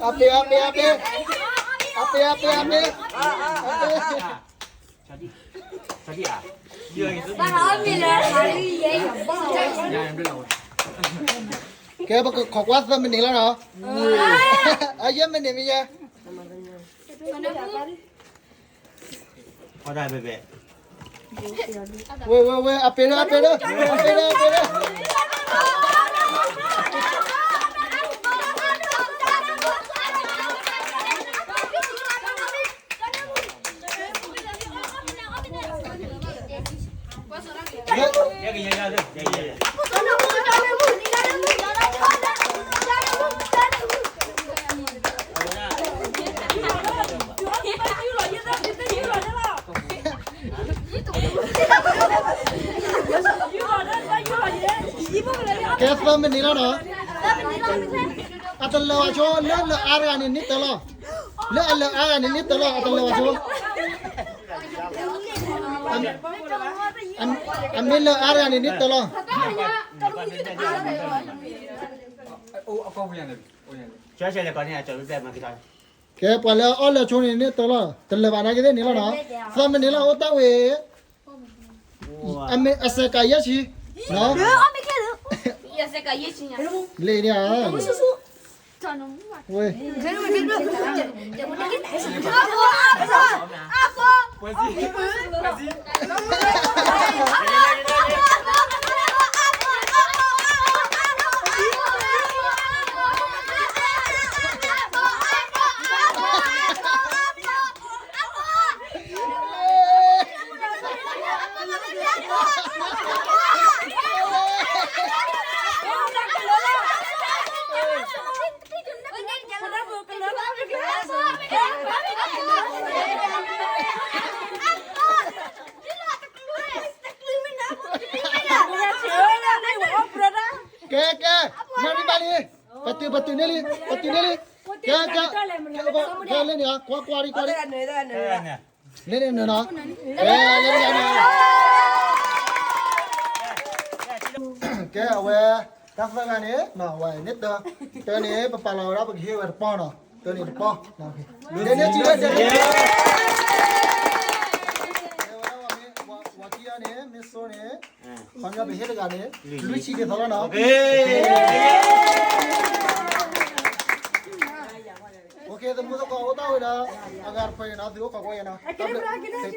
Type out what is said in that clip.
အပ့ၤ အပ့ၤ အပ့ၤ အပ့ၤ အပ့ၤ အပ့ၤ ကဲ ပကခိးကွၢ်သၢမံးနံးလီၤနီၤ. အယဲၢ်မံးနံးမ့ၢ်ယဲ. ဝဲ ဝဲ ဝဲ အပ့ၤလၢ အပ့ၤလၢ အပ့ၤလၢ အပ့ၤလၢ. ကဲ သၢမံးနံးလီၤနီၤ. အတလၢာ်ဘၣ်ဆိ လၢလၢအါတဂၤန့ၣ် န့ၢ်တၢလီၤ. လၢအလၢာ်အါတဂၤန့ၣ် န့ၢ်တၢလီၤ အတလၢာ်ဘၣ်ဆိ. အမ့ၢ်လၢအါတဂၤန့ၣ် န့ၢ်တၢလီၤ. ကဲ ပှၤလၢအီၣ်လၢာ်ဆိန့ၣ် န့ၢ်တၢလီၤ တလၢာ်ဘၣ်နာ်က့သ့ၣ်န့ၣ်လီၤနီၤ. သၢမံးနံးလီၤ အိၣ်တၢ်ဝဲ အမ့ၢ်အစဲးကးယဲၢ်ဆံနီၤ. လ့ၣ်န့ၣ်ဧါ. ဝဲ ကဲ ကဲ မၤရံဘၣ်လံ, ပတုာ် ပတုာ်န့ၢ်လံ, ပတုာ်န့ၢ်လံ, ကဲ ကဲ ကဲလၢန့ၣ် ကွၢ် ကွၢ်ရံ ကွၢ်ရံ, လၢန့ၣ်နီၤ, ကဲ လၢန့ၣ်နီၤ, ကဲ အဝဲ တၢ်သၢဂၤန့ၣ် ဝဲန့ၣ်တၢ, တၢန့ၣ် ပပာ်လီၤဝဲဒၣ် ပကဟ့ၣ်ဝဲတပီၢ်နီၤ, တၢန့ၣ်တပီၢ်, ဒ်န့ၣ်ထံၣ်ဝဲဒ်န့ၣ်, ဝဲခံဂၤန့ၣ် မ့ၢ်စိန့ၣ် ခီပညီပဟ့ၣ်တဂၤန့ၣ် လွံၢ်ဆံဒ်သိးလီၤနီၤ, သမူသကိးအိၣ်တ့ၢ်ဝဲဒီး အဂၤတဖၣ်န့ၣ်နီၤ သုအိၣ်ခိးကွၢ်ယဲနီၤ, တၢ်ဘျုး